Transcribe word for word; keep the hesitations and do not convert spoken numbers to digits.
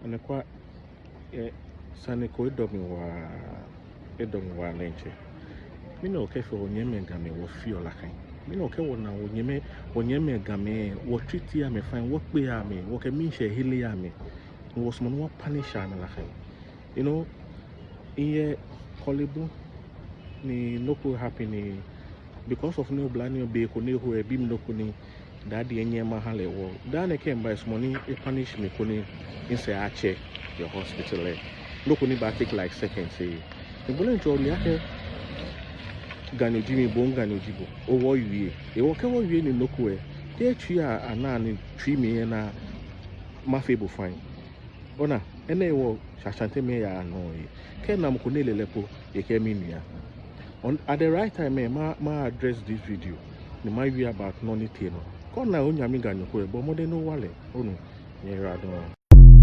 Anɔkwa, eh, sane ko edɔ mi waa, edɔ mi waa lɛ ntsɛ. Mɛni okɛfee wɔnyɛmimɛi Gamɛi wɔfeɔ nakai? Mɛni okɛ wɔna wɔnyɛmimɛi, wɔnyɛmimɛi Gamɛi, wɔtreatia amɛ fine, wɔkpea amɛ, wɔkɛ miishɛɛ heleɔ amɛ, ni wɔsumɔɔ ni wɔpunisha amɛ nakai? You know, miyɛ Korle Bu ni nɔ ko happen ni, because of ni oblanyo be ko ni eho ebi mi nɔ ko ni, daddy enyɛ maha lɛ wɔ. Daa nɛɛ kɛ miba esumɔɔ ni epunish mi koni misɛɛ atsɛ yɛ hospital lɛ. Nɔ ko ni baatake like seconds lɛ. Ni bo lɛ ntsɛ ole akɛ Ganyo ji mi, bo hu Ganyo ji bo. Owɔ wie. Ewɔ kɛ wɔwie ni nɔ ko lɛ, te tsui a, anaa ni tsui mli lɛ naa, mafee bo fine. Ona, enɛ hewɔ Ashantimɛi yaa nɔ lɛ. Kɛ mina mɔ ko ni ele lɛ po, ekɛɛ minua. On, at the right time lɛ, ma, ma address this video. Ni mawie about nɔ ni tee nɔ. Kɛ ona onyɛmi Ganyo ko lɛ, bɔ mɔdɛŋ ni owa lɛ, onu, nyɛyiwaladɔŋŋ.